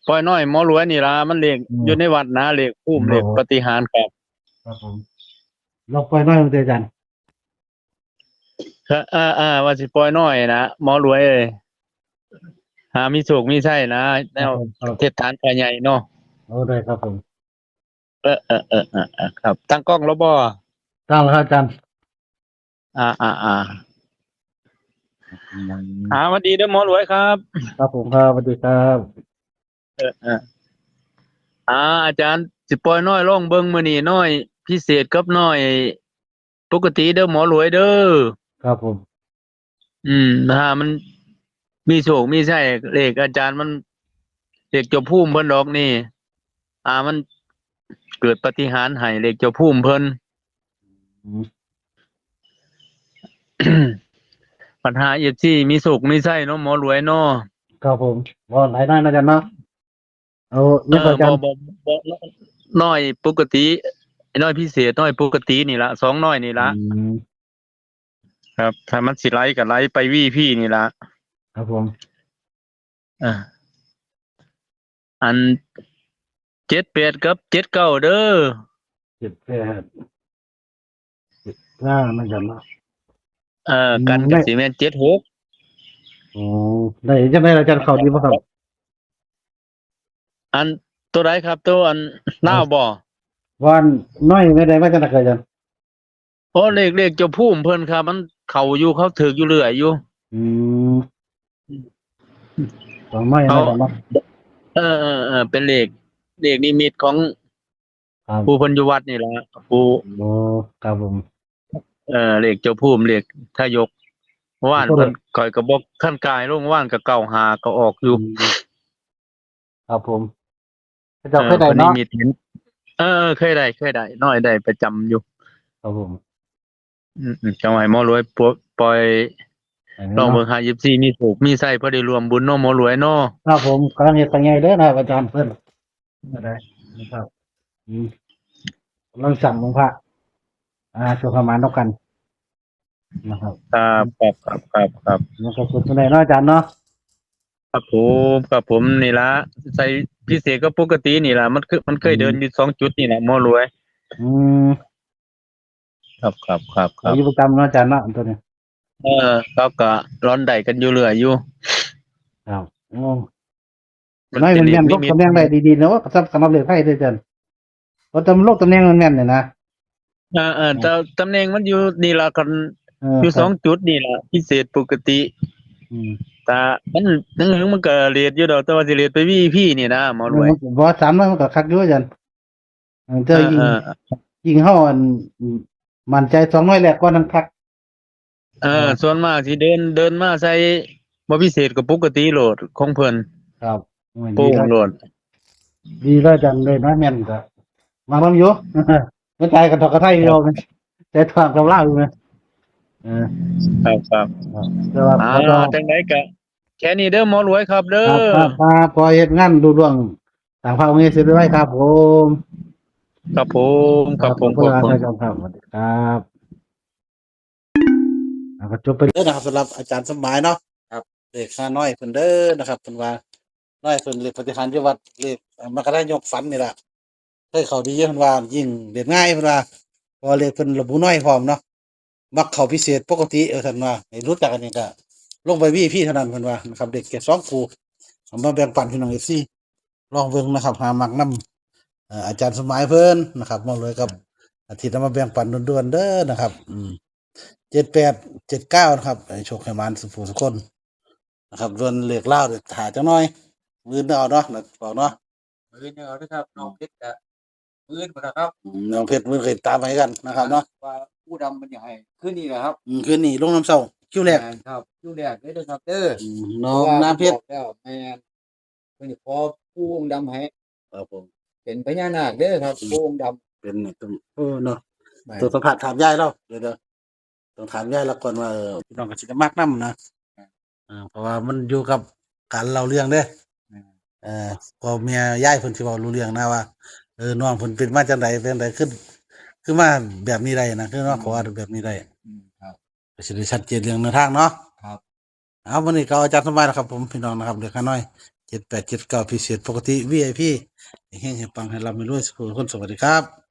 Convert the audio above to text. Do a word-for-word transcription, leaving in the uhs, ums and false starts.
ปล่อยน้อยหมอรวยนี่ล่ะ มันเลข อืม อยู่ในวัดนะ เลขภูมิ โอ้ เลขปาฏิหาริย์ครับ ครับผม ลองปล่อยน้อยมาเจอกัน ครับ อ่า อ่า ว่าสิปล่อยน้อยนะ หมอรวยเอ้ย หามีโชคมีชัยนะ แนว ครับผม ครับ เทศฐานพระใหญ่เนาะ โอ้ ได้ครับผม เออ เออ เออ เออ เออ ครับ ตั้งกล้องแล้วบ่ ตั้งแล้วครับอาจารย์ อ่า อ่า อ่า อืม อ่า สวัสดีเด้อหมอรวยครับ ครับผมครับ สวัสดีครับ เออ เออ อ่า อาจารย์สิปล่อยน้อยลองเบิ่งมื้อนี้ น้อยพิเศษกับน้อยปกติเด้อหมอรวยเด้อ ครับผม อืม ถ้ามันมีโชคมีชัย เลขอาจารย์มัน เลขเจ้าภูมิเพิ่นดอกนี่ อ่า มันเกิดปาฏิหาริย์ให้เลขเจ้าภูมิเพิ่น อืม ปัญหา เอฟซี มีโชคมีชัยเนาะหมอรวยเนาะ ครับผม บ่หลายน้อยนะอาจารย์เนาะ เอา เออ ยังก่อนอาจารย์ บ่ บ่ บ่ น้อยปกติ น้อยพิเศษ น้อยปกตินี่ละ สองน้อยนี่ละ อืม ครับ ถ้ามันสิไหลก็ไหลไปวีพีนี่ละ ครับผม อ่า อัน เจ็ดแปด กับ เจ็ดเก้า เด้อ เจ็ดแปด เจ็ดเก้า นั่นกันเนาะ เอ่อ อืม กันก็ ได้ สิแม่น เจ็ดหก อ๋อ ได้จังได๋ล่ะอาจารย์ เข้าดีบ่ครับ อัน ตัวใดครับ ตัวอัน อ๋อ ลาวบ่ ว่าน้อยไม่ได้มาจากไหนอาจารย์ โอ้ เลข เลขเจ้าภูมิเพิ่นครับ มันเข้าอยู่ เขาถืกอยู่เรื่อยอยู่ อืม ของน้อยนะ เขา อาจารย์เนาะ เออ เออ เออ เป็นเลข เลขนิมิตของ ครับ ปู่เพิ่นอยู่วัดนี่ล่ะ ปู่ โอ้ ครับผม เออ เลขเจ้าภูมิ เลขทายก ว่าน โอ้ เพิ่น ข้อยก็บ่ทันกายลง ว่านก็ เก้าห้า ก็ออกอยู่ อืม ครับผม พระเจ้า เออ เคยได้ เพิ่นนิ เนาะ มิตเห็น เออ เคยได้ เคยได้ น้อยได้ประจำอยู่ ครับผม อืม อืม จังหวะหมอรวยปล่อย ปล่อย ให้ ลองเบิ่ง เนาะ หา เอฟซี มีโชคมีชัย พอได้ร่วมบุญเนาะหมอรวยเนาะ ครับผม กำลังเฮ็ดไปไงเด้อนะครับ อาจารย์เพิ่น อะไรนะครับ อืม กำลังสั่งองค์พระ อ่า โชคประมาณเท่ากัน นะครับ ครับ ครับ ครับ ครับ ครับ แล้วก็สุดไปเลยเนาะอาจารย์เนาะ ครับผม ครับผม นี่ละ ใส่พิเศษกับปกตินี่ละ มันคือ มันเคย อืม เดินอยู่สองจุดนี่ละหมอรวย อืม ครับ ครับ ครับ ครั เอา บ อยู่ประจำเนาะอาจารย์เนาะ ตัวนี้ เออ เขาก็ร้อนได้กันอยู่เรื่อยอยู่ ครับ โอ้ มัน น้อย เป็น มันแม่น เลขนิมิต ตำแหน่งได้ดีๆเนาะ สำ สำหรับเลขไทยเด้ออาจารย์ เพราะตำ โลกตำแหน่งมันแม่นเนี่ยนะ เออ เออ เออ แต่ตำแหน่งมันอยู่นี่ล่ะ คัน เออ อยู่ ครับ สองจุดนี่ล่ะ พิเศษปกติ อืม แต่มัน มัน มันก็เลทอยู่ดอก แต่ว่าสิเลทไปวีพีนี่นะหมอรวย เออ มันก็ บ่ สามน้อยมันก็คักอยู่อาจารย์ เออ แต่ เออ ยิ่ง เออ ยิ่งเฮาอัน มั่นใจสองน้อยแรกก่อนทั้งคัก เออ เออ ส่วนมากสิเดิน เดินมาใส่บ่พิเศษกับปกติโลดของเพิ่น ครับ โอ้ย โป่ง ดีแล้ว โลด ดีแล้วอาจารย์ เลยมาแม่นก็ มานำอยู่ มาจ่ายกับทกไทยอยู่ ครับ แต่ทางกับลาวอยู่นะ เออ ครับ ครับ ครับ แต่ว่า อ่า ขอต่อ จังได๋ก็แค่นี้เด้อหมอรวยครับเด้อ ครับ ครับ ครับ ขอเฮ็ดงานลุล่วง ตามพระองค์เอเสร็จไว้ครับผม ครับผม ครับผม ครับผม ครับ ครับ สวัสดีครับ แล้วก็จบไปเลยนะครับ สำหรับอาจารย์สมหมายเนาะ ครับ เลขห้าน้อยเพิ่นเด้อนะครับ เพิ่นว่า น้อยเพิ่นเลขปาฏิหาริย์อยู่วัด เลข เอ่อ มรรคทายกฝันนี่ล่ะ เคยเข้าดีอยู่เพิ่นว่า ยิ่งเล่นง่ายเพิ่นว่า เพราะว่าเลขเพิ่นระบุน้อยพร้อมเนาะ มักเข้าพิเศษปกติ เออ ท่านว่า ให้รู้จักอันนี้ก็ลงไปวีพีเท่านั้นเพิ่นว่านะครับ เด็กเก็บสองคู่ เอามาแบ่งปันพี่น้องเอฟซี ลองเบิ่งนะครับ หามักนำ เอ่อ อาจารย์สมหมายเพิ่นนะครับ มอบเลยกับอาทิตย์เอามาแบ่งปันด่วนๆเด้อนะครับ อืม เจ็ดแปด เจ็ดเก้า นะครับ ให้โชคให้หมานสุผู้สุคนนะครับ ส่วนเลขลาวเดี๋ยวถ่าจังน้อย มื้ออื่นเอาเนาะ นะ บอกเนาะ มื้ออื่นเอาเด้อครับ น้องเพชรกะ มื้ออื่นพุ่นล่ะครับ อืม น้องเพชรมื้อเคยตามไปกันนะครับเนาะ ว่าปู่ดำมันอยากให้คืนนี้แหละครับ อืม คืนนี้ลงนำเช้า คิวแรก แม่นครับ คิวแรกเลยเด้อครับเด้อ อืม น้อง เพราะว่า น้ำเพชร บอกแล้ว แม่น เพิ่นขอปู่องค์ดำให้ ครับผม เป็นพญานาคเด้อครับ อืม ปู่องค์ดำ เป็นนี่ต้อง เออ เนาะ แม่น ต้องสัมภาษณ์ถามยายเรา เดี๋ยวๆ ต้องถามยายเราก่อนว่า เออ พี่น้องก็สิได้มักนำนะ อ่า เพราะว่ามันอยู่กับการเล่าเรื่องเด้ อืม เออ พ่อแม่ยายเพิ่นสิเว้ารู้เรื่องนะว่า เออ น้องเพิ่นเป็นมาจังใด เป็นจังใด คือ คือมาแบบนี้ได้นะ คือมาขอแบบนี้ได้ อืม ครับ ก็สิได้ชัดเจนเรื่องแนวทางเนาะ ครับ เอา วันนี้ก็อาจารย์สมหมายนะครับผม พี่น้องนะครับ เด็กข้าน้อย เจ็ดแปดเจ็ดเก้า พิเศษปกติ วีไอพี เฮงๆ ให้ปังให้ร่ำให้รวยสุขคน สวัสดีครับ